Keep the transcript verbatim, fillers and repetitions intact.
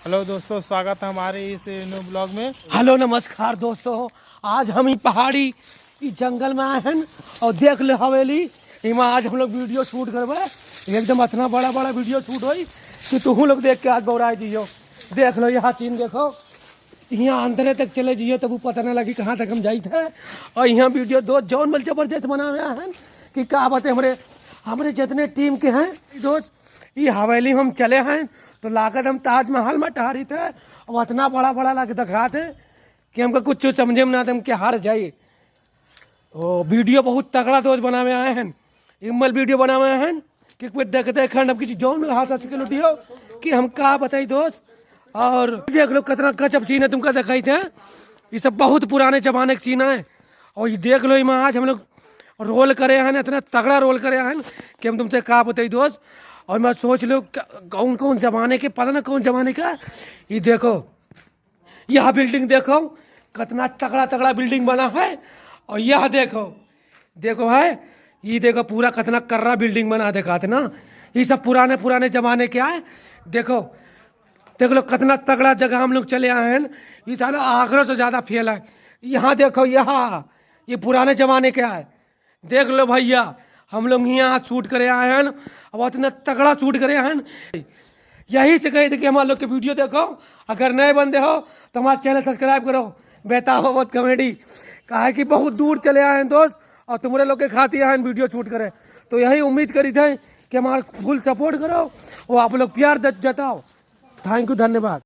हेलो दोस्तों, स्वागत है हमारे इस न्यू ब्लॉग में। हेलो, नमस्कार दोस्तों, आज हम ई पहाड़ी, ई जंगल में आए हैं और देख ले हवेली, इमा आज हम लोग वीडियो शूट करबे। एकदम इतना बड़ा बड़ा वीडियो शूट होई कि तुहू लोग देख के आज बौराई जियो। देख लो यहाँ सीन देखो, यहाँ अंदरे तक चले जियो तब पता ना लगी कहाँ तक हम जाइत है। और यहाँ वीडियो दोस्त जौन मल जबरदस्त बनावे हैं कि का बात है, हमरे हमरे जितने टीम के हैं दोस्त, ई हवेली हम चले हैं तो लागत हम ताजमहल में टहरी थे। अब इतना बड़ा बड़ा लाग दिखा थे कि हमका कुछ समझे में ना आते, हम के हार जाई। ओ, वीडियो बहुत तगड़ा दोस्त बनावे आए हैं, इम्मल वीडियो बनावे आए हैं कि कोई देख देख हम किसी जौन में हाथ हंस के लुटियो कि हम का बताई दोस्त। और देख लो कितना गजब सीन है, तुमका दिखाई थे, ये सब बहुत पुराने जमाने का सीन है। और ये देख लो, इमा आज हम लोग रोल करे हैं, इतना तगड़ा रोल करे हैं कि हम तुमसे का बताई दोस्त। और मैं सोच लो क-, कौन कौन जमाने के, पता ना कौन जमाने का। ये देखो, यह बिल्डिंग देखो, कितना तगड़ा तगड़ा बिल्डिंग बना है। और यह देखो, देखो है, ये देखो पूरा कितना कर्रा बिल्डिंग बना दिखाते ना। ये सब पुराने पुराने जमाने के है। देखो, देख लो कितना तगड़ा जगह हम लोग चले आए हैं। ये साला आगरा से ज्यादा फैला है। यहाँ देखो, यहाँ ये पुराने जमाने के है। देख लो भैया, हम लोग यहाँ शूट करे आए हैं, अब इतना तगड़ा शूट करे हैं। यही से कहे थे कि हमारे लोग के वीडियो देखो, अगर नए बंदे हो तो हमारा चैनल सब्सक्राइब करो, बेताब अवध कॉमेडी। काहे कि बहुत दूर चले आए हैं दोस्त, और तुम्हारे लोग के खातिर आए हैं वीडियो शूट करे। तो यही उम्मीद करी थे कि हमारा फुल सपोर्ट करो और आप लोग प्यार द-, जताओ। थैंक यू, धन्यवाद।